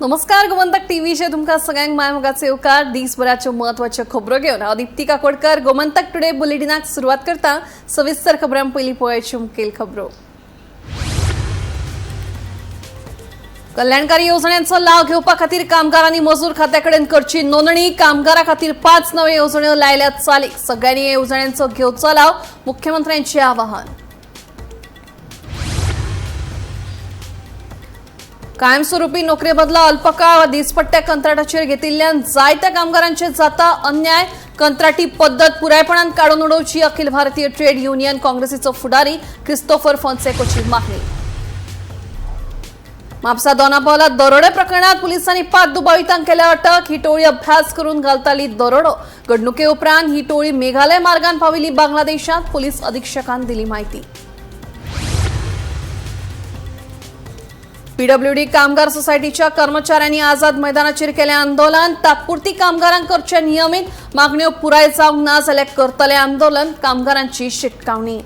नमस्कार, गोमंतक टीव्हीचेर तुमकां सगळ्यांक मायमोगाचो येवकार. दिसभराच्यो म्हत्वाच्यो खबरो घेवन हांव दीप्ती काकोडकर गोमंतक टुडे बुलेटिनाक सुरवात करता. सविस्तर खबरां पयलीं पळोवच्यो मुखेल खबरो. कल्याणकारी येवजण्यांचो लाव घेवपा खातीर कामगारांनी मजूर खात्याकडेन करची नोंदणी. कामगारा खातीर 5 नव्यो येवजण्यो लायल्यात चालीक. सगळ्यांनी येवजण्यांचो घेवचो लाव, मुख्यमंत्र्यांचे आवाहन. कायमस्वरूपी नोकरे बदला अल्पकाळ वा दिसपट्ट्या कंत्राटाचेर घेतिल्ल्यान जायत्या कामगारांचेर जाता अन्याय. कंत्राटी पद्दत पुरायपणान काडून उडोवची, अखिल भारतीय ट्रेड युनियन काँग्रेसीचो फुडारी क्रिस्तोफर फोन्सेकोची मागणी. म्हापसा दोनापावला दरोडे प्रकरणात पुलिसांनी 5 दुबावितांक केल्या अटक. ही टोळी अभ्यास करून घालताली दरोडो. घडणुके उपरांत ही टोळी मेघालय मार्गान पाविल्ली बांगलादेशात, पोलीस अधीक्षकान दिली माहिती. पीडब्ल्यूडी कामगार सोसायटीच्या कर्मचाऱ्यांनी आझाद मैदानाचेर केलें आंदोलन. तात्पुरती कामगारांक करचे नियमीत, मागण्यो पुराय जावंक ना जाल्यार करतले आंदोलन, कामगारांची शिटकावणी.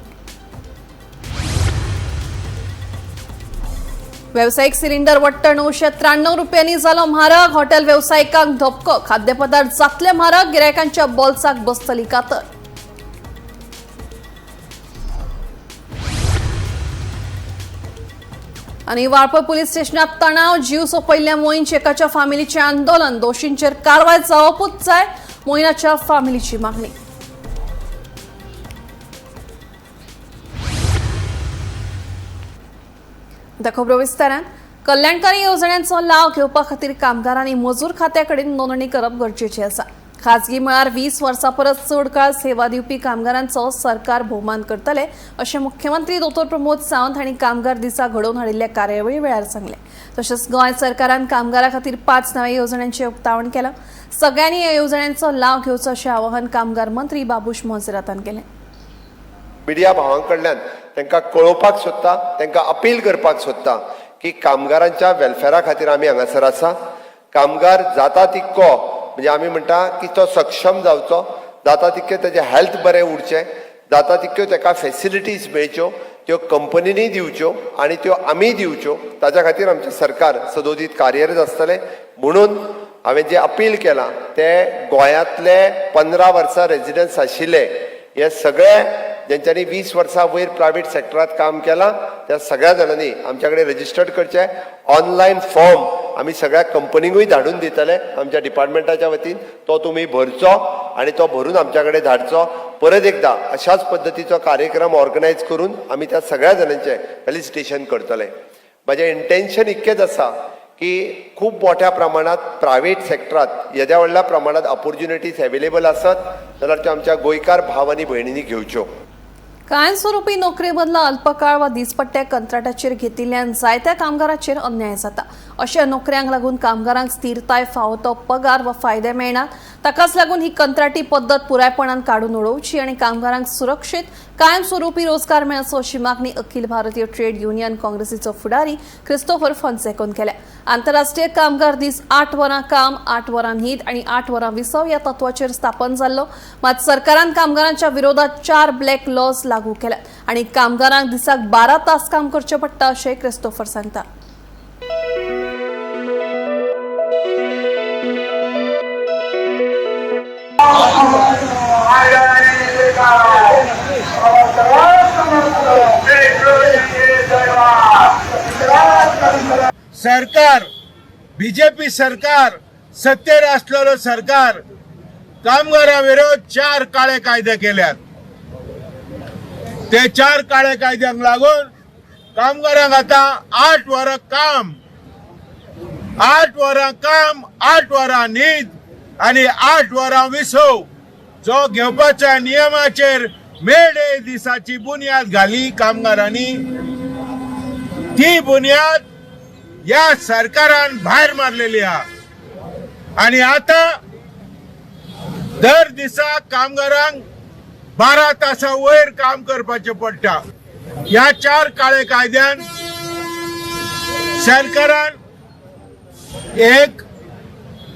वेवसायीक सिलिंडर वट्ट 993 रुपयांनी जालो म्हारग. हॉटेल वेवसायिकांक धपको. खाद्यपदार्थ जातले म्हारग, गिरायकांच्या बोल्साक बसतली कातर. आनी वाळपय पुलीस स्टेशनात तणाव. जीव सोंपयल्ल्या मोईन शेखाच्या फामिलीचें आंदोलन. दोशींचेर कारवाय जावपूच जाय, मोईनाच्या फामिलीची मागणी. आतां खबरो विस्तारान. कल्याणकारी येवजण्यांचो लाव घेवपा खातीर कामगारांनी मजूर खात्या कडेन नोंदणी करप गरजेचें आसा. खाजगी मळार 20 वर्सां परस चड काळ सेवा दिवपी कामगारांचो सरकार भोवमान करतले, अशें मुख्यमंत्री दोतोर प्रमोद सावंत हांणी कामगार दिसा घडोवन हाडिल्ल्या कार्यावळी वेळार सांगलें. तशेंच गोंय सरकारान कामगारां खातीर 5 नव्या येवजण्यांचें उक्तावण केलां. सगळ्यांनी ह्या येवजण्यांचो लाव घेवचो, अशें आवाहन कामगार मंत्री बाबूश मोन्सेरातान केलें. मिडिया भावां कडल्यान तांकां कळोवपाक सोदता, तांकां अपील करपाक सोदता की कामगारांच्या वेलफेरा खातीर आमी हांगासर आसा. कामगार जाता तितको, म्हणजे आमी म्हणटा की तो सक्षम जावचो, जाता तितकें तेजें हेल्थ बरें उरचें, जाता तितक्यो ताका फेसिलिटीज मेळच्यो, त्यो कंपनींनी दिवच्यो आनी त्यो आमी दिवच्यो. ताच्या खातीर आमचें सरकार सदोदीत कार्यरत आसतलें. म्हणून हांवें जें अपील केलां तें गोंयांतले 15 वर्सां रेजिडन्स आशिल्ले हे सगळे जेंच्यांनी 20 वर्सां वयर प्रायवेट सेक्टरांत काम केलां त्या सगळ्या जाणांनी आमच्या कडेन रजिस्टर्ड करचें. ऑनलायन फॉर्म आमी सगळ्या कंपनींकूय धाडून दितले आमच्या डिपार्टमेंटाच्या वतीन. तो तुमी भरचो आनी तो भरून आमच्या कडेन धाडचो. परत एकदा अशाच पद्दतीचो कार्यक्रम ऑर्गनायज करून आमी त्या सगळ्या जाणांचें फेलिसिटेशन करतले. म्हाजें इंटेन्शन इतकेंच आसा की खूब मोठ्या प्रमाणांत प्रायवेट सेक्टरांत येद्या व्हडल्या प्रमाणांत ऑपोर्च्युनिटीज अवेलेबल आसत जाल्यार त्यो आमच्या गोंयकार भाव आनी भयणींनी घेवच्यो. कायमस्वरूपी नोकरे बदला अल्पकाळ वा दिसपट्ट्या कंत्राटाचेर घेतिल्ल्यान जायत्या कामगारांचेर अन्याय जाता. अशा नोकऱ्यांक लागून कामगारांक स्थिरताय, फावो तो पगार वा फायदे मेळनात. ताकाच लागून ही कंत्राटी पद्दत पुरायपणान काडून उडोवची आनी कामगारांक सुरक्षीत कायमस्वरूपी रोजगार मेळचो, अशी मागणी अखिल भारतीय ट्रेड युनियन काँग्रेसीचो फुडारी क्रिस्तोफर फोन्सेकोन केल्या. आंतरराष्ट्रीय कामगार दीस 8 वरां काम, 8 वरां न्हीद आनी 8 वरां विसव ह्या तत्वाचेर स्थापन जाल्लो. मात सरकारान कामगारांच्या विरोधात 4 ब्लॅक लॉज लागू केल्यात आनी कामगारांक दिसाक 12 तास काम करचें पडटा, अशें क्रिस्तोफर सांगता. सरकार, बीजेपी सरकार, सत्तेर आसलेलो सरकार कामगारा विरोध 4 काळे कायदे केल्यात. ते 4 काळे कायद्यांक लागून कामगारांक आता 8 वरां काम, 8 वरां काम, 8 वरां न्हीद आनी 8 वरां विसव जो घेवपाच्या नियमाचेर मे डे दिसाची बुन्याद घाली कामगारांनी, ती बुन्याद या सरकारान भायर मारलेली आहा. आनी आतां दर दिसा कामगारांक 12 तासां वयर काम करपाचें पडटा. ह्या 4 काळे कायद्यान सरकारान एक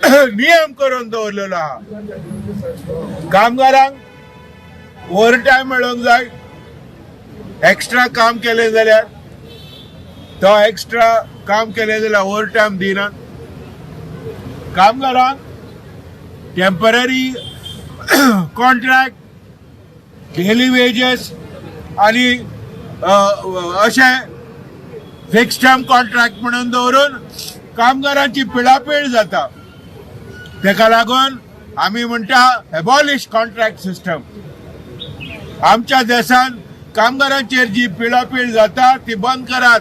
नियम करून दवरलेलो आहा. कामगारांक ओवर टायम मेळोंक जाय, एक्स्ट्रा काम केलें जाल्यार तो एक्स्ट्रा काम केलें जाल्यार ओवर टायम दिनात. कामगारांक टेम्पररी कॉन्ट्रॅक्ट, डेली वेजेस आनी अशें फिक्स टर्म कॉन्ट्रॅक्ट म्हणून दवरून कामगारांची पिळापीळ जाता. तेका लागून आमी म्हणटा एबॉलिश कॉन्ट्रॅक्ट सिस्टम. आमच्या देशांत कामगारांचेर जी पिळापीळ जाता ती बंद करात.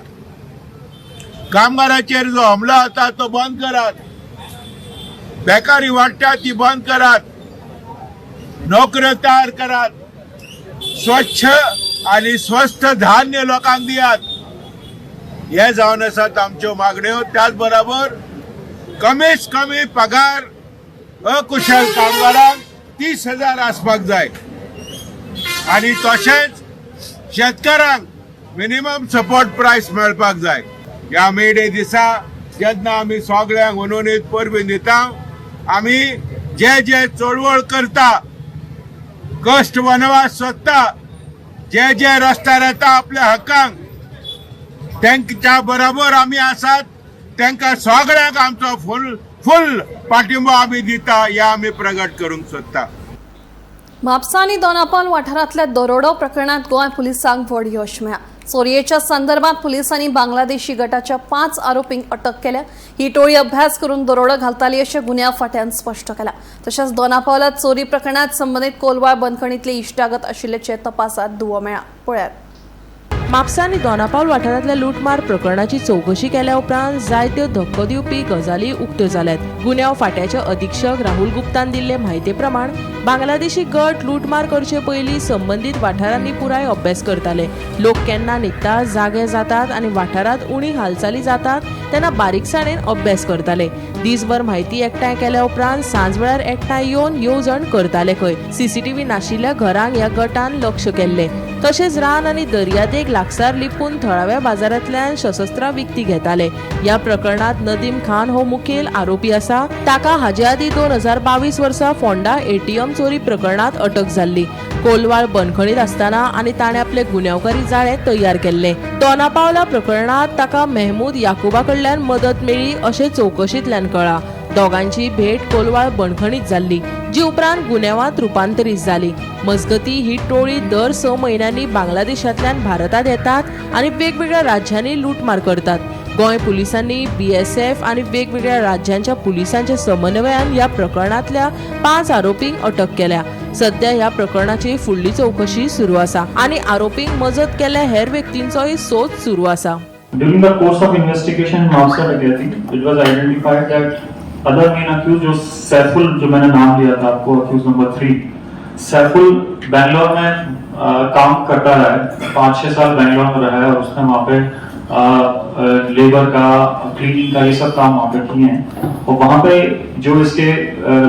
कामगारांचेर जो हमलो जाता तो बंद करात. बेकारी वाडटा ती बंद करात. नोकऱ्यो तयार करात. स्वच्छ आनी स्वस्त धान्य लोकांक दियात. हे जावन आसात आमच्यो मागण्यो. त्याच बरोबर कमीत कमी पगार अकुशल कामगारांक 30,000 आसपाक जाय आनी तशेंच शेतकारांक मिनिमम सपोर्ट प्रायस मेळपाक जाय. ह्या मे डे दिसा जेन्ना आमी सगळ्यांक हुनहुनीत परबीं दिता, आमी जे जे चळवळ करता, कश्ट वनवास सोदता, जे जे रस्त्यार येता आपल्या हक्कांक, तेंच्या बरोबर आमी आसात. तांकां सगळ्यांक आमचो फूल फूल पाठिंबो आमी दिता, हे आमी प्रगट करूंक सोदता. म्हापसा आनी दोनापावल वाठारांतल्या दरोडो प्रकरणांत गोंय पुलिसांक व्हड यश मेळ्ळां. चोरयेच्या संदर्भात पुलिसांनी बांगलादेशी गटाच्या 5 आरोपींक अटक केल्या. ही टोळी अभ्यास करून दरोडो घालताली अशें गुन्यांव फांट्यान स्पश्ट केलां. तशेंच दोनापावलात चोरी प्रकरणात संबंदीत कोलवाळ बंदखणींतली इश्टागत आशिल्ल्याचें तपासात दुवो मेळ्ळा. पळयात. म्हापसा आनी दोनापावल वाठारांतल्या लुटमार प्रकरणाची चवकशी केल्या उपरांत जायत्यो धक्को दिवपी गजाली उक्त्यो जाल्यात. गुन्यांव फांट्याचे अधीक्षक राहुल गुप्तान दिल्ले म्हायती प्रमाण बांगलादेशी गट लुटमार करचे पयलीं संबंदीत वाठारांनी पुराय अभ्यास करताले. लोक केन्ना न्हिदता, जागे जातात आनी वाठारांत उणी हालचाली जातात तेन्ना बारीकसाणेन अभ्यास करताले. दीसभर म्हायती एकठांय केल्या उपरांत सांजवेळार एकठांय येवन येवजण करताले खंय. सीसीटीव्ही नाशिल्ल्या घरांक ह्या गटान लक्ष केल्लें. तशेंच रान आनी दर्यादेग लागसार लिपून थळाव्या बाजारांतल्यान शस्त्रां विकती घेताले. ह्या प्रकरणांत नदीम खान हो मुखेल आरोपी आसा. ताका हाजे आदीं 2022 वर्सा फोंडा एटीएम चोरी प्रकरणांत अटक जाल्ली. कोलवाळ बंदखणीत आसतना आनी ताणें आपले गुन्यांवकारी जाळें तयार केल्लें. दोनापावला प्रकरणांत ताका मेहमूद याकुबा कडल्यान मदत मेळ्ळी अशें चवकशींतल्यान कळ्ळां. दोगांची भेट कोलवाळ बंदखणीत जाल्ली, जी उपरांत गुन्यांवांत रुपांतरीत जाली. मजगती, ही टोळी दर 6 म्हयन्यांनी बांगलादेशांतल्यान भारतांत येतात आनी वेगवेगळ्या राज्यांनी लुटमार करतात. गोंय पुलिसांनी बीएसएफ आनी वेगवेगळ्या राज्यांच्या पुलिसांच्या समन्वयान ह्या प्रकरणांतल्या 5 आरोपींक अटक केल्या. सध्या ह्या प्रकरणाची फुडली चवकशी सुरू आसा आनी आरोपींक मजत केल्ल्या हेर व्यक्तींचोय सोद सुरू आसा. During the course of investigation in Mapsa डकैती, it was identified that other main accused, जो सैफुल, जो मैंने नाम लिया था आपको, अक्यूज नंबर 3, सैफुल बेंगलोर में काम करता रहा है. 5-6 साल बेंगलोर में रहा है और उसने वहाँ पे लेबर का, क्लीनिंग का, ये सब काम वहाँ पे किए हैं. और वहाँ पे जो इसके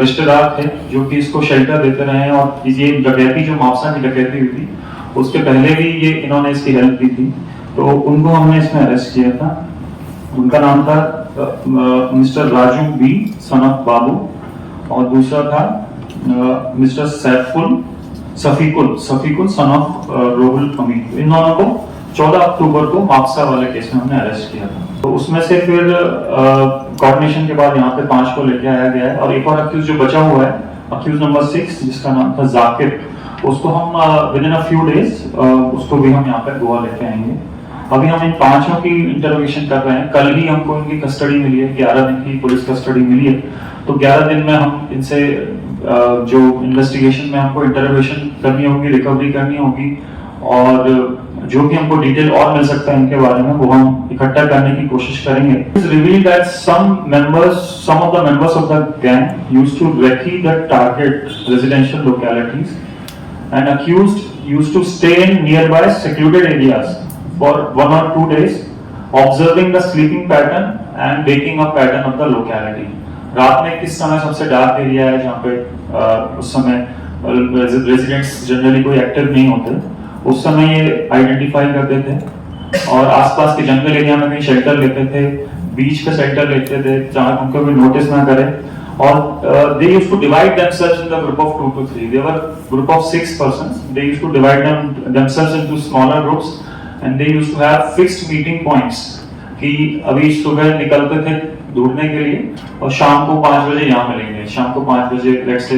रिश्तेदार थे, जो कि इसको शेल्टर देते रहे हैं और ये डकैती, जो मापसा की डकैती हुई थी, उसके पहले भी ये इन्होंने इसकी हेल्प की थी, तो उनको हमने इसमें अरेस्ट किया था. उनका नाम था mister Raju B son of Babu और दूसरा था mister Saiful Safikul Safikul son of Rohul Amin. इन दोनों को 14 अक्टूबर को मापसा वाले केस में हमने अरेस्ट किया था. तो उसमें से फिर कोऑर्डिनेशन के बाद यहाँ पे 5 को लेके आया गया है और एक और अक्यूज जो बचा हुआ है, अक्यूज नंबर 6, जिसका नाम था जाकिर, उसको हम with in a few days उसको भी हम यहाँ पे गोवा लेके आएंगे. अभी हम इन पांचों की इंटरोगेशन कर रहे हैं. कल ही हमको इनकी कस्टडी मिली है. 11 दिन की पुलिस कस्टडी मिली है, तो 11 दिन में हम इनसे जो इन्वेस्टिगेशन में हमको इंटरोगेशन करनी होगी, रिकवरी करनी होगी और जो भी हमको डिटेल और मिल सकता है इनके बारे में, वो हम इकट्ठा करने की कोशिश करेंगे. Reveal that some of the members of the gang used to recce the target residential localities and accused used to stay in nearby secluded areas for 1 or 2 days, observing the sleeping pattern and waking up pattern of the locality. रात में किस समय सबसे dark area है, जहाँ pay उस समय residents generally कोई active नहीं होते, उस समय ये आइडेंटिफाई करते थे और आसपास के जंगल एरिया में कहीं शेल्टर लेते थे, बीच पे शेल्टर लेते थे, जहाँ उनको कोई नोटिस ना करे. और they used to divide themselves in the group of two to three. They were group of six persons. They used to divide themselves into smaller groups and they used to have fixed meeting points कि अभी सुबह निकलते थे. ढूंढने K लिए और शाम को 5 बजे यहाँ मिलेंगे। शाम को 5 बजे लेट से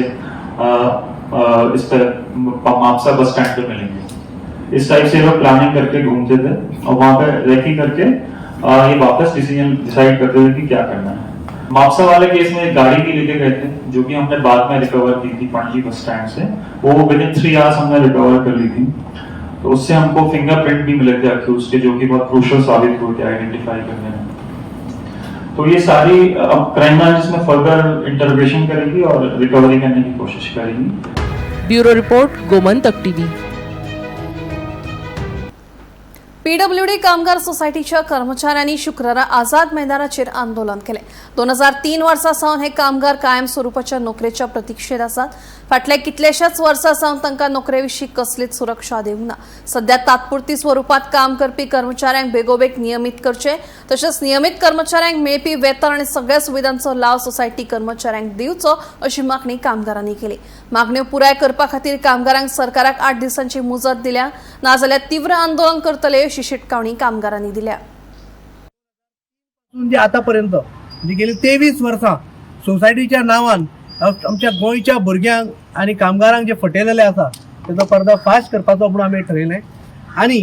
इस पर मापसा बस स्टैंड पे मिलेंगे। इस टाइप से ये लोग प्लानिंग करके घूमते थे और वहाँ पे रेकी करके ये वापस डिसीजन डिसाइड करते थे कि क्या करना है। मापसा वाले केस में एक गाड़ी भी लेके गए थे जो कि हमने बाद में रिकवर की थी पणजी बस स्टैंड से। वो विद इन 3 आवर्स हमने रिकवर कर ली थी। तो उससे हमको फिंगरप्रिंट भी मिले थे अक्यूज के, जो कि बहुत क्रूशियल साबित हुए थे आइडेंटिफाई करने में। तो ये सारी अब क्राइम ब्रांच इसमें फर्दर इंटरोगेशन करेगी और रिकवरी करने की कोशिश करेगी। Bureau report, Gomantak TV. PWD कामगार सोसायटीच्या कर्मचाऱ्यांनी शुक्रारा आझाद मैदानाचेर आंदोलन केलें। 2003 वर्सां सावन हे कामगार कायम स्वरुपाच्या नोकरेच्या प्रतिक्षेत आसात। फाटल्या कितल्याशाच वर्सां सावन तांकां नोकरे विशीं कसलीच सुरक्षा दिवंक ना। सध्या तात्पुरती स्वरुपात काम करपी कर्मचाऱ्यांक बेगोबेग नियमीत करचे, तशेंच नियमीत कर्मचाऱ्यांक मेळपी वेतन आनी सगळ्या सुविधांचो लाव सोसायटी कर्मचाऱ्यांक दिवचो अशी मागणी कामगारांनी केली। मागण्यो पुराय करपा खातीर कामगारांक सरकाराक 8 दिसांची मुजत दिल्या, नाजाल्यार तीव्र आंदोलन करतले अशी शिटकावणी कामगारांनी दिल्या। म्हणजे आतापर्यंत म्हणजे गेली 23 वर्सां सोसायटीच्या नांवान आमच्या गोंयच्या भुरग्यांक आनी कामगारांक जे फटयलेले आसा तेजो पर्दा फाश करपाचो म्हणून आमी ठरयलें। आनी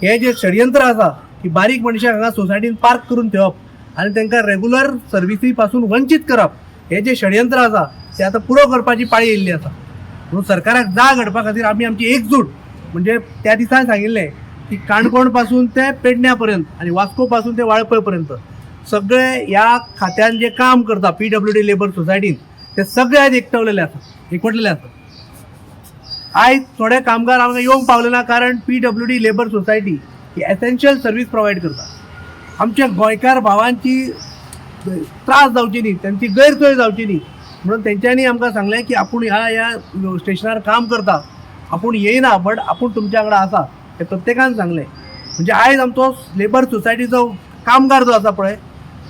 हें जें षडयंत्र आसा की बारीक मनशांक हांगा सोसायटीन पार्क करून ठेवप आनी तांकां रेगुलर सर्विसी पासून वंचीत करप, हें जें षडयंत्र आसा तें आतां पुरो करपाची पाळी येयल्ली आसा। म्हणून सरकाराक जाग हाडपा खातीर आमी आमची एकजूट म्हणजे त्या दिसा सांगिल्लें की काणकोण पासून ते पेडण्या पर्यंत आनी वास्को पासून ते वाळपय पर्यंत सगळे ह्या खात्यान जे काम करता पीडब्ल्यूडी लेबर सोसायटीन ते सगळे आयज एकटवलेले आसा, एकवटलेले आसा। आयज थोडे कामगार आमकां येवंक पावले ना कारण पीडब्ल्यूडी लेबर सोसायटी ही एसेन्शियल सर्वीस प्रोवायड करता। आमच्या गोंयकार भावांची त्रास जावची न्ही, तांची गैरसोय जावची न्ही म्हणून तेंच्यांनी आमकां सांगलें की आपूण ह्या ह्या स्टेशनार काम करता, आपूण येयना बट आपूण तुमच्या वांगडा आसा, हें प्रत्येकान सांगलें। म्हणजे आयज आमचो लेबर सोसायटीचो कामगार जो आसा पळय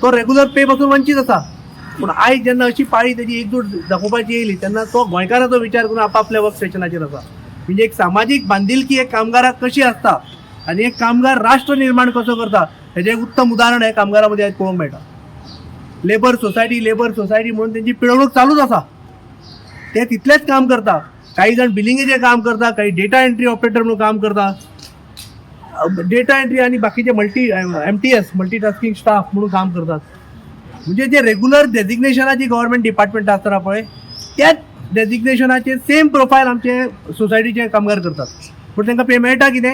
तो रेगुलर पे पासून वंचीत आसा। पूण आयज जेन्ना अशी पाळी तेजी एकजूट दाखोवपाची येयली तेन्ना तो गोंयकाराचो विचार करून आपापल्या वर्क स्टेशनाचेर आसा। म्हणजे एक सामाजीक बांदिलकी एक कामगाराक कशी आसता आनी एक कामगार राष्ट्र निर्माण कसो करता हेजें एक उत्तम उदाहरण हे कामगारां मदीं आयज पळोवंक मेळटा। लेबर सोसायटी लेबर सोसायटी म्हणून तेंची पिळवणूक चालूच आसा, ते तितलेंच काम करता। काही जाण बिलिंगेचें काम करता, काही डेटा एंट्री ऑपरेटर म्हणून काम करता, डेटा एंट्री आनी बाकीचे multi MTS multitasking staff म्हणून काम करतात। म्हणजे जे रेगुलर डेजिग्नेशनाची गव्हर्मेंट डिपार्टमेंट आसतना पळय त्याच डेजिग्नेशनाचे सेम प्रोफायल आमचे सोसायटीचे कामगार करतात। पूण तांकां पे मेळटा कितें?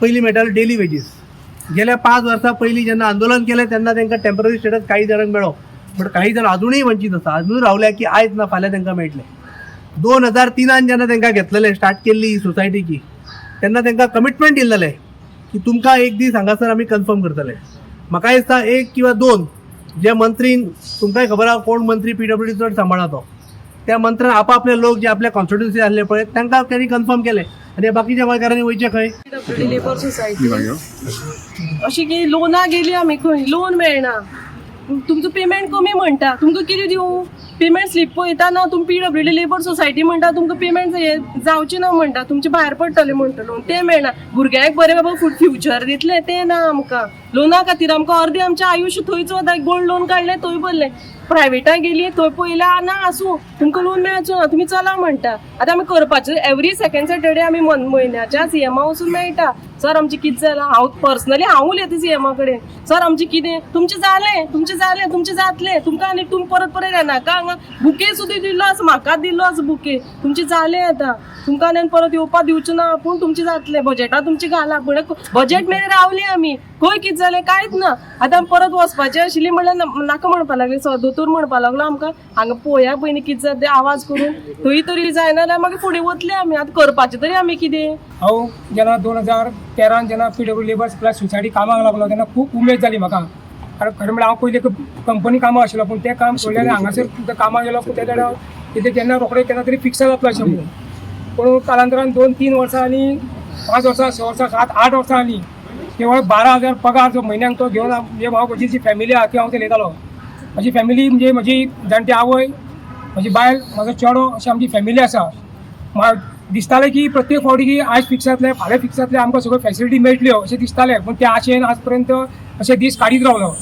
पयलीं मेळटाले डेली वेजीस। गेल्या 5 वर्सां पयलीं जेन्ना आंदोलन केलें तेन्ना तांकां टेंपररी स्टेटस काही जाणांक मेळ्ळो, बट काही जाण अजुनूय वंचीत आसा, अजून रावल्या की आयज ना फाल्यां तांकां मेळटलें। 2003 जेन्ना तांकां घेतलेलें, स्टार्ट केल्ली ही सोसायटीची, तेन्ना तांकां कमिटमेंट दिल्लेलें की तुमकां एक दीस हांगासर आमी कन्फर्म करतले। म्हाका दिसता 1 किंवा 2 जे मंत्रीन, तुमकांय खबर आहा कोण मंत्री पीडब्ल्यूडी चड सांबाळा तो, त्या मंत्र्यान आपापले लोक जे आपल्या कॉन्स्टिट्युन्सी आसले पळय तांकां तेणी कन्फर्म केले आनी बाकीच्या गोंयकारांनी वयचें खंय? पीडब्ल्यूडी लेबर सोसायटी अशी की लोनां गेली आमी, खंय लोन मेळना, तुमचो पेमेंट कमी म्हणटा, तुमकां कितें दिवं? पेमेंट स्लीप पळयता ना तुमी पीडब्ल्यूडी लेबर सोसायटी म्हणटा तुमकां पेमेंट जावचें ना म्हणटा, तुमचें भायर पडटलें म्हणटा लोन, तें मेळना। भुरग्यांक बरें बाबा फ्युचर दितलें तें ना आमकां। लोना खातीर आमकां अर्दें आमचें आयुश्य थंयच वता। गोल्ड लोन काडलें थंय भरलें, प्रायवेटाक गेली थंय पळयलें ना आसूं तुमकां लोन मेळचो ना, तुमी चला म्हणटा। आतां आमी करपाचें एवरी सेकंड सॅटर्डे आमी म्हयन्याच्या सीएमा वचून मेळटा, सर आमचें कितें जालां? हांव पर्सनली हांव उलयतां सीएमा कडेन, सर आमचें कितें? तुमचें जालें, तुमचें जालें, तुमचें जातलें, तुमकां आनी तुमी परत परत येनाका हांगा। बुके सुद्दां दिल्लो आसा, म्हाका दिल्लो आसा बुके, तुमचें जालें आतां, तुमकां आनी परत येवपा दिवचें ना, पूण तुमचें जातलें, बजेटा तुमचें घाला। पूण बजेट मेरेन रावली आमी, खंय कितें जालें कांयच ना। आतां आमी परत वचपाचें आशिल्ली म्हणल्यार नाका म्हणपा लागली, सर दोतोर म्हणपा लागलो आमकां हांगा पळोवया पयलीं कितें जाता तें, आवाज करून थंय तरी जायना जाल्यार मागीर फुडें वतले आमी। आतां करपाचें तरी आमी कितें? हांव जेन्ना 2013 जेन्ना पीडब्ल्यू लेबर प्लस सोसायटी कामाक लागलो तेन्ना खूब उमेद जाली म्हाका। कारण खरें म्हणल्यार हांव पयलीं कंपनी कामाक आशिल्लो, पूण तें काम सोडलें आनी हांगासर कामाक गेलो। पूण तेन्ना कितें जेन्ना रोखडें केन्ना तरी फिक्स जातलो अशें म्हणून, पूण कालांतरान 2-3 वर्सां आनी 5 वर्सां, 6 वर्सां, 7-8 वर्सां आनी केवळ 12,000 पगार जो म्हयन्याक तो घेवन म्हणजे हांव म्हजी जी फॅमिली आहा ती हांव चलयतालो। म्हजी फॅमिली म्हणजे म्हजी जाणटी आवय, म्हजी बायल, म्हजो चेडो, अशी आमची फॅमिली आसा। म्हाका दिसतालें की प्रत्येक फावटी की आयज फिक्स जातलें, फाल्यां फिक्स जातलें, आमकां सगळ्यो फॅसिलिटी मेळटल्यो अशें दिसतालें, पूण त्या आशेन आज पर्यंत अशे दीस काडीत रावलो।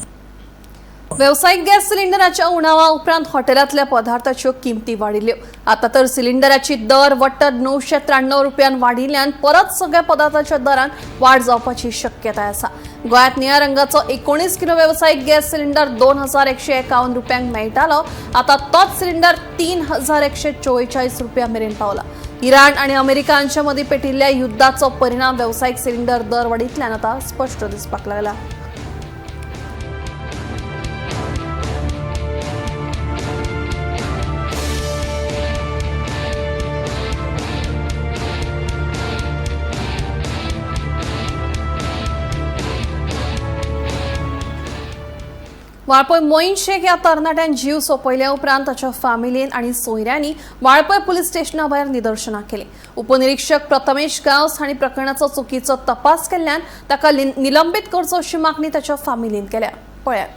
वेवसायीक गॅस सिलिंडराच्या उणावा उपरांत हॉटेलांतल्या पदार्थाच्यो किमती वाडिल्ल्यो. आतां तर सिलिंडराची दर वट्ट 993 रुपयान वाडिल्ल्यान परत सगळ्या पदार्थाच्या दरान वाड जावपाची शक्यताय आसा. गोंयांत निळ्या रंगाचो 19 किलो वेवसायीक गॅस सिलिंडर 2151 रुपयांक मेळटालो. आतां तोच सिलिंडर 3144 रुपया मेरेन पावला. इराण आनी अमेरिका हांच्या मदीं पेटिल्ल्या युद्धाचो परिणाम वेवसायीक सिलिंडर दर वाडींतल्यान आतां स्पश्ट दिसपाक लागला. वाळपय मोईन शेख ह्या तरणाट्यान जीव सोंपयल्या उपरांत ताच्या फामिलीन आनी सोयऱ्यांनी वाळपय पुलीस स्टेशना भायर निदर्शनां केली. उपनिरीक्षक प्रथमेश गांवस हांणी प्रकरणाचो चुकीचो तपास केल्ल्यान ताका निलंबीत करचो अशी मागणी ताच्या फामिलीन केल्या. पळयात.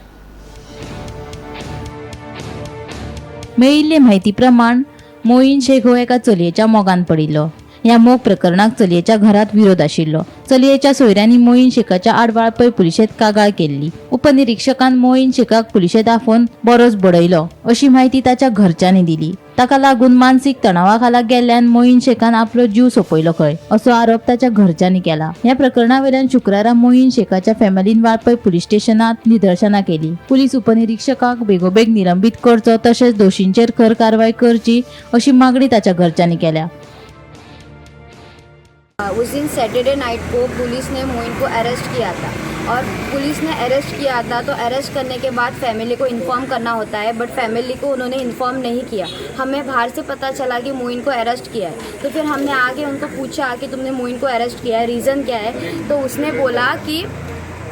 मेळिल्ले म्हायती प्रमाण मोईन शेख हो एका चलयेच्या मोगान पडिल्लो. ह्या मोग प्रकरणाक चलयेच्या घरात विरोध आशिल्लो. चलयेच्या सोयऱ्यांनी मोईन शेखाच्या आड वाळपय पुलिशेंत कागाळ केल्ली. उपनिरीक्षकान मोईन शेखाक पुलिशेंत आफोवन बरोच बडयलो अशी म्हायती ताच्या घरच्यांनी दिली. ताका लागून मानसीक तणावा खाला गेल्ल्यान मोईन शेखान आपलो जीव सोंपयलो खंय असो आरोप ताच्या घरच्यांनी केला. ह्या प्रकरणावेल्यान शुक्रारा मोईन शेखाच्या फॅमिलीन वाळपय पुलीस स्टेशनात निदर्शनां केली. पुलीस उपनिरीक्षकाक बेगोबेग निलंबीत करचो तशेंच दोशींचेर खर कारवाय करची अशी मागणी ताच्या घरच्यांनी केल्या. उस दिन सैटरडे नाइट को पुलिस ने मोइन को अरेस्ट किया था और पुलिस ने अरेस्ट किया था तो अरेस्ट करने के बाद फैमिली को इन्फॉर्म करना होता है, बट फैमिली को उन्होंने इन्फॉर्म नहीं किया. हमें बाहर से पता चला कि मोइन को अरेस्ट किया है, तो फिर हमने आके उनको पूछा कि तुमने मोइन को अरेस्ट किया है, रीज़न क्या है? तो उसने बोला कि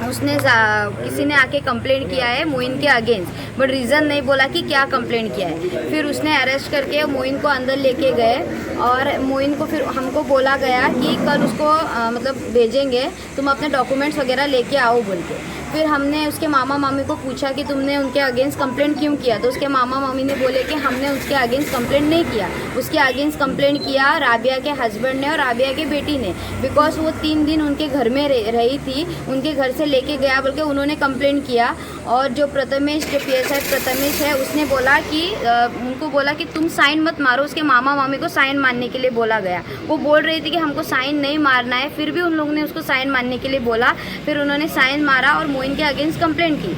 उसने किसी ने आके कंप्लेंट किया है मोइन के अगेंस्ट, बट रीज़न नहीं बोला कि क्या कंप्लेंट किया है. फिर उसने अरेस्ट करके मोइन को अंदर लेके गए और मोइन को फिर हमको बोला गया कि कल उसको मतलब भेजेंगे, तुम अपने डॉक्यूमेंट्स वगैरह लेके आओ बोल के. फिर हमने उसके मामा मामी को पूछा कि तुमने उनके अगेंस्ट कंप्लेंट क्यों किया? तो उसके मामा मामी ने बोले कि हमने उसके अगेंस्ट कंप्लेंट नहीं किया, उसके अगेंस्ट कंप्लेंट किया राबिया के हस्बैंड ने और राबिया के बेटी ने, because वो 3 दिन उनके घर में रही थी, उनके घर से लेके गया बोल के उन्होंने कंप्लेंट किया. और जो प्रथमेश, जो PSI Prathamesh है, उसने बोला कि उनको बोला कि तुम साइन मत मारो, उसके मामा मामी को साइन मारने के लिए बोला गया. वो बोल रही थी कि हमको साइन नहीं मारना है, फिर भी उन लोगों ने उसको साइन मारने के लिए बोला. फिर उन्होंने साइन मारा और मोइन के अगेंस्ट कंप्लेंट की.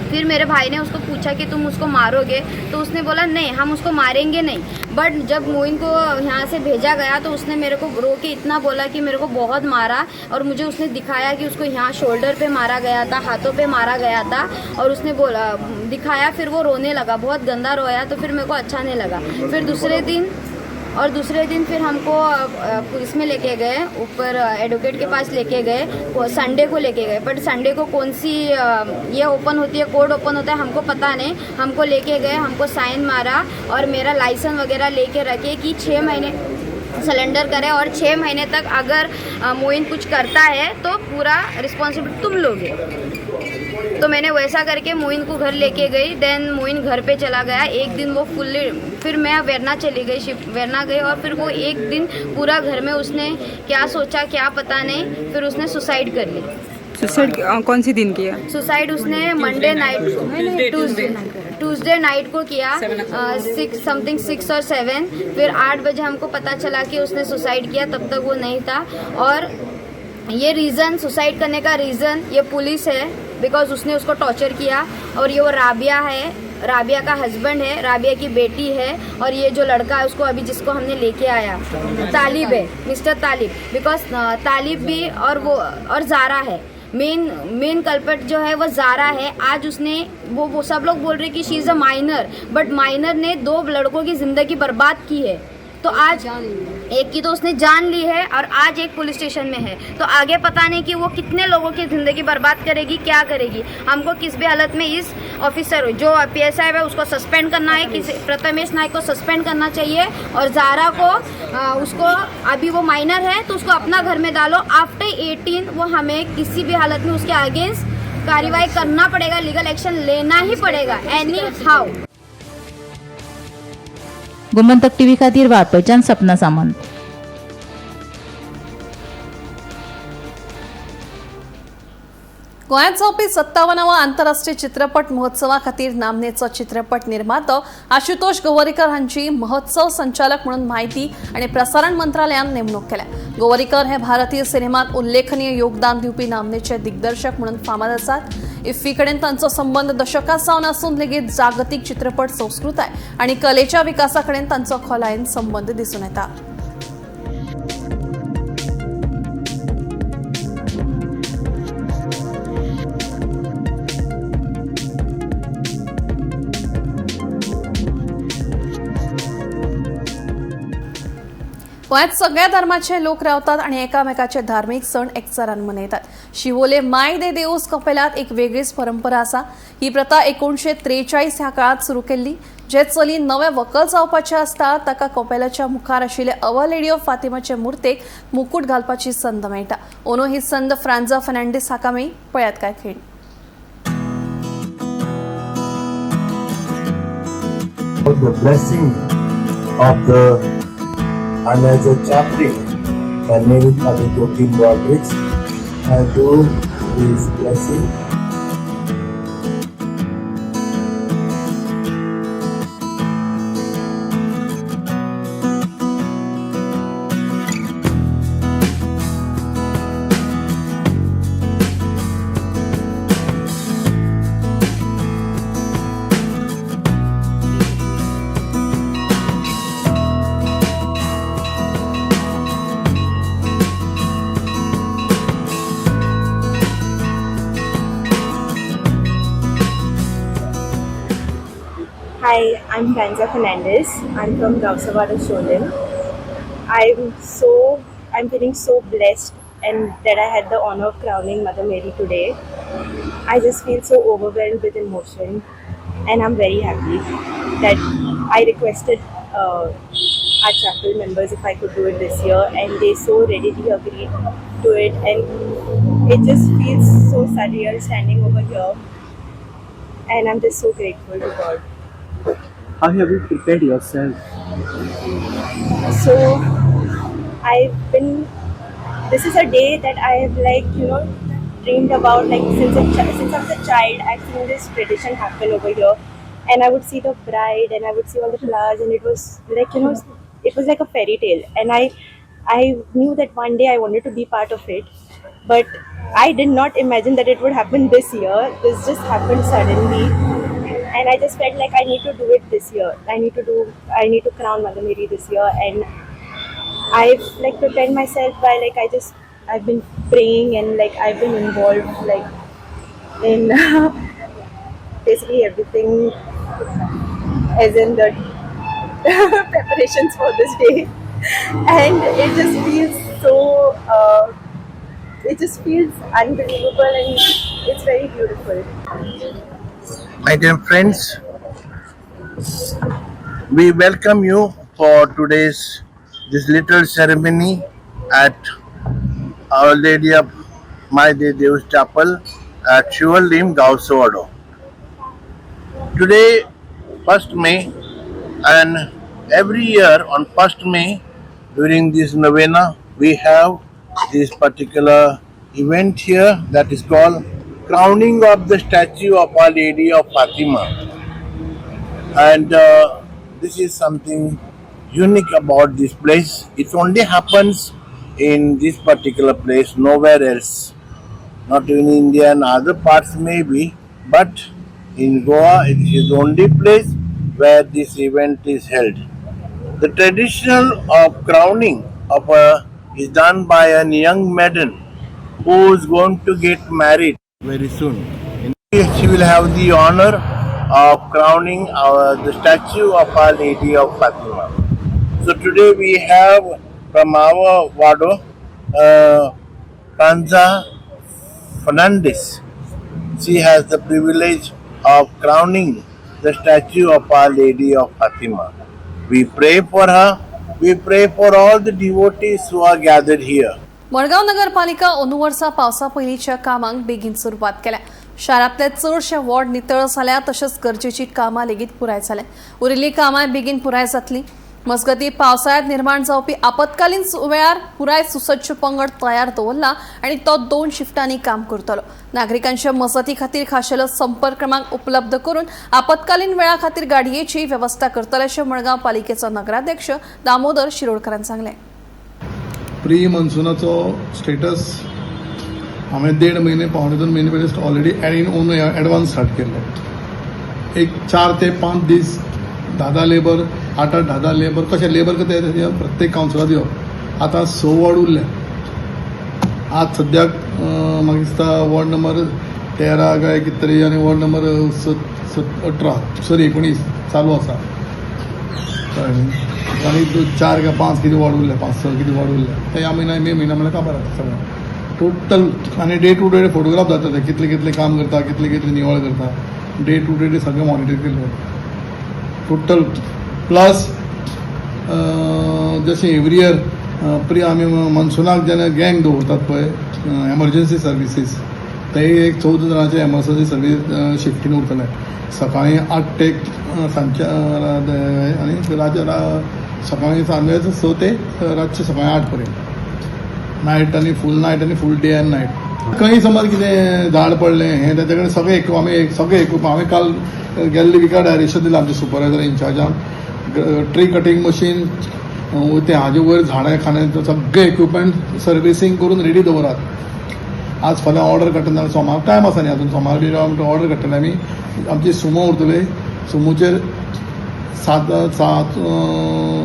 फिर मेरे भाई ने उसको पूछा कि तुम उसको मारोगे? तो उसने बोला नहीं, हम उसको मारेंगे नहीं. बट जब मोइन को यहाँ से भेजा गया तो उसने मेरे को रो के इतना बोला कि मेरे को बहुत मारा और मुझे उसने दिखाया कि उसको यहाँ शोल्डर पे मारा गया था, हाथों पे मारा गया था और उसने बोला दिखाया. फिर वो रोने लगा, बहुत गंदा रोया, तो फिर मेरे को अच्छा नहीं लगा. फिर दूसरे दिन फिर हमको पुलिस में लेके गए, ऊपर एडवोकेट के पास लेके गए, संडे को लेके गए. बट संडे को कौन सी ये ओपन होती है, कोर्ट ओपन होता है, हमको पता नहीं. हमको लेके गए, हमको साइन मारा और मेरा लाइसेंस वगैरह लेके रखे कि 6 महीने सरेंडर करे और 6 महीने तक अगर मोइन कुछ करता है तो पूरा रिस्पॉन्सिबिलिटी तुम लोगे. तो मैंने वैसा करके मोइन को घर लेके गई. Then Moin घर पे चला गया. एक दिन वो फुल्ली, फिर मैं वेरना चली गई, शिफ्ट वेरना गई और फिर वो एक दिन पूरा घर में उसने क्या सोचा क्या पता नहीं, फिर उसने सुसाइड कर ली. सुसाइड कौन सी दिन किया? सुसाइड उसने मंडे नाइट को, ट्यूसडे नाइट को किया, 6 और 7. फिर 8 बजे हमको पता चला कि उसने सुसाइड किया, तब तक वो नहीं था. और ये रीज़न, सुसाइड करने का रीज़न ये पुलिस है, because उसने उसको टॉर्चर किया. और ये वो राबिया है, राबिया का हस्बैंड है, राबिया की बेटी है और ये जो लड़का है उसको अभी जिसको हमने लेके आया तालिब है, मिस्टर तालिब, because तालिब भी और वो और ज़ारा है. मेन कल्पित जो है वो ज़ारा है. आज उसने वो सब लोग बोल रहे कि she is a minor, but minor ने 2 लड़कों की ज़िंदगी बर्बाद की है. तो आज एक की तो उसने जान ली है और आज एक पुलिस स्टेशन में है, तो आगे पता नहीं कि वो कितने लोगों की ज़िंदगी बर्बाद करेगी, क्या करेगी. हमको किस भी हालत में इस ऑफिसर जो PSI है उसको सस्पेंड करना है, किसी प्रथमेश नाइक को सस्पेंड करना चाहिए और ज़ारा को उसको अभी वो माइनर है तो उसको अपना घर में डालो. आफ्टर 18 वो हमें किसी भी हालत में उसके अगेंस्ट कार्रवाई करना पड़ेगा, लीगल एक्शन लेना ही पड़ेगा एनी how. Gomantak TV खातीर वाळपयच्यान सपना सामंत. गोंयांत जावपी 57व्या आंतरराष्ट्रीय चित्रपट महोत्सवा खातीर नामनेचो चित्रपट निर्मातो आशुतोष गोवरीकर हांची महोत्सव संचालक म्हणून माहिती आनी प्रसारण मंत्रालयान नेमणूक केल्या. गोवरीकर हे भारतीय सिनेमात उल्लेखनीय योगदान दिवपी नामनेचे दिग्दर्शक म्हणून फामाद आसात. इफ्फी कडेन तांचो संबंद दशकां सावन आसून लेगीत जागतीक चित्रपट संस्कृताय आनी कलेच्या विकासा कडेन तांचो खोलायेन संबंद दिसून येता. गोंयांत सगळ्या धर्माचे लोक रावतात आणि एकामेकाचे धार्मिक सण एकचारान मनयतात. शिवोले my दे देऊस कपेलात एक वेगळीच परंपरा आसा. ही प्रथा 1943 ह्या काळात सुरू केल्ली. जे चली नवे व्हंकल जावपाचे आसता ताका कपेलाच्या मुखार आशिल्ले our lady of फातिमाचे मुर्तेक मुकूट घालपाची संद मेळटा. ओनो ही संद फ्रांजा फर्नांडीस हाका मेळ्ळी. पळयात काय खेळ. The blessing of the and as a chaplain, my name is Father Joaquim Rodrigues. I do this blessing. Hi, I'm Franza Fernandez. I'm from Gausawada, Sholim. I'm feeling so blessed and that I had the honor of crowning Mother Mary today. I just feel so overwhelmed with emotion and I'm very happy that I requested our chapel members if I could do it this year, and they so readily agreed to it, and it just feels so surreal standing over here, and I'm just so grateful to God. How have you prepared yourself? So this is a day that I have dreamed about, since I was a child. I've seen this tradition happen over here, and I would see the bride and I would see all the flowers, and it was like, it was like a fairy tale, and I knew that one day I wanted to be part of it, but I did not imagine that it would happen this year. This just happened suddenly, and I just felt like I need to do it this year. I need to crown Mother Mary this year, and I've prepared myself by I've been praying and I've been involved in basically everything, as in the preparations for this day, and it just feels so it just feels unbelievable, and it's very beautiful. My dear friends, we welcome you for today's this little ceremony at Our Lady of Mai De Deus Chapel at Shivalim, Gauswado. Today, 1st May, and every year on 1st May during this novena, we have this particular event here that is called crowning of the statue of Our Lady of Fatima. And this is something unique about this place. It only happens in this particular place, nowhere else. Not in India and other parts maybe, but in Goa it is the only place where this event is held. The traditional of crowning of a is done by a young maiden who is going to get married very soon. She will have the honor of crowning the statue of Our Lady of Fatima. So today we have from our Wado, Franza Fernandez. She has the privilege of crowning the statue of Our Lady of Fatima. We pray for her. We pray for all the devotees who are gathered here. Madgaon नगरपालिका अंदू वर्सा पावसा पयलींच्या कामांक बेगीन सुरवात केल्या. शारांतले चडशे वॉर्ड नितळ जाल्या, तशेंच गरजेची कामां लेगीत पुराय जाल्या. उरिल्लीं कामां बेगीन पुराय जातली. मजगतीं पावसाळ्यांत निर्माण जावपी आपत्कालीन वेळार पुराय सुसज्ज पंगड तयार दवरला आनी तो 2 शिफ्टांनी काम करतलो. नागरिकांच्या मजती खातीर खाशेलो संपर्क क्रमांक उपलब्ध करून आपत्कालीन वेळा खातीर गाडयेची वेवस्था करतले अशें मडगांव पालिकेचो नगराध्यक्ष दामोदर शिरोडकरान सांगलें. प्री मॉन्सुनाचो स्टेटस हांवें 1.5 म्हयने 1.75 म्हयने पयलीं already an on advance start केल्लो. एक 4 ते 5 दीस 10-10 लेबर, 8-8 10-10 लेबर, कशें लेबर कशें प्रत्येक कावन्सिलाक दिवप. आतां 6 वॉर्ड उरले. आज सद्याक म्हाका दिसता वॉर्ड नंबर 13 काय कितें तरी आनी वॉर्ड नंबर 18 सॉरी 19 चालू आसा. कळ्ळें न्ही? आनी 4 काय 5 कितें वॉर्ड उरले, 5-6 कितें वॉर्ड उरले. ते ह्या म्हयन्या मे म्हयन्या म्हणल्यार काबार जाता सगळें टोटल. आनी डे टू डे फोटोग्राफ जाता ते, कितले कितले काम करता, कितले कितले निवळ करता, डे टू डे सगळें मॉनिटर केल्लें वता टोटल. प्लस जशें एवरी इयर प्री आमी मॉन्सुनाक जेन्ना गँग दवरतात पळय एमर्जन्सी सर्विसीस, ते एक 14 जाणांचे एमर्जन्सी सर्वीस शिफ्टीन उरतले. सकाळी 8 ते सांजचे आनी सकाळी सांजवेळाचो 6 ते रातचे सकाळी 8 पर्यंत, नायट आनी फूल नायट आनी फूल डे आनी नायट. खंय समज कितें झाड पडलें हें तेजे कडेन सगळें आमी सगळें इक्विप हांवें काल गेल्ले विका डायरेक्शन दिलां आमच्या सुपरवायजर इन्चार्जान. ट्री कटींग मशीन, तें हाजे वयर झाडां खांदे सगळें इक्विपमेंट सर्विसींग करून रेडी दवरात. आज फाल्यां ऑर्डर काडटले, सोमार टायम आसा न्ही अजून, सोमार बी ऑर्डर काडटले आमी. आमची सुमो उरतली, सुमोचेर 7 7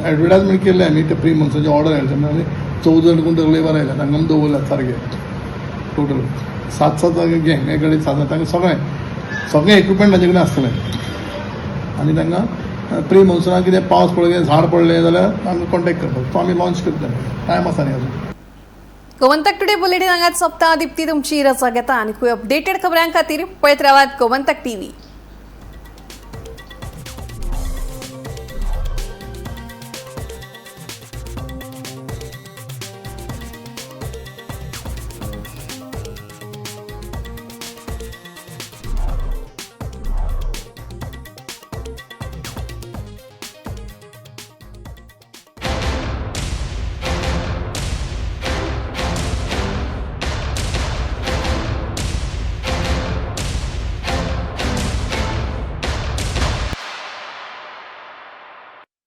एडवर्टायजमेंट केल्ले आमी. ते प्री मॉन्सुनाचे ऑर्डर आयले तेन्ना आमी 14 जाण कोण तर लेबर आयल्या, तांकां आमी दवरल्यात सारके. टोटल 7 7 गँग एक कडेन 7, तांकां सगळें सगळें इक्विपमेंट तांचे कडेन आसतलें. आनी तांकां प्री मॉन्सुनाक कितें पावस पडलो, झाड पडलें जाल्यार तांकां कॉन्टेक्ट करपाक. तो आमी लॉन्च करतले, टायम आसा न्ही अजून. गोमंतक टुडे बुलेटिन हांगाच सोंपता. दीप्ती तुमची रजा घेता आनी अपडेटेड खबरां खातीर पळयत रावात गोमंतक टीव्ही.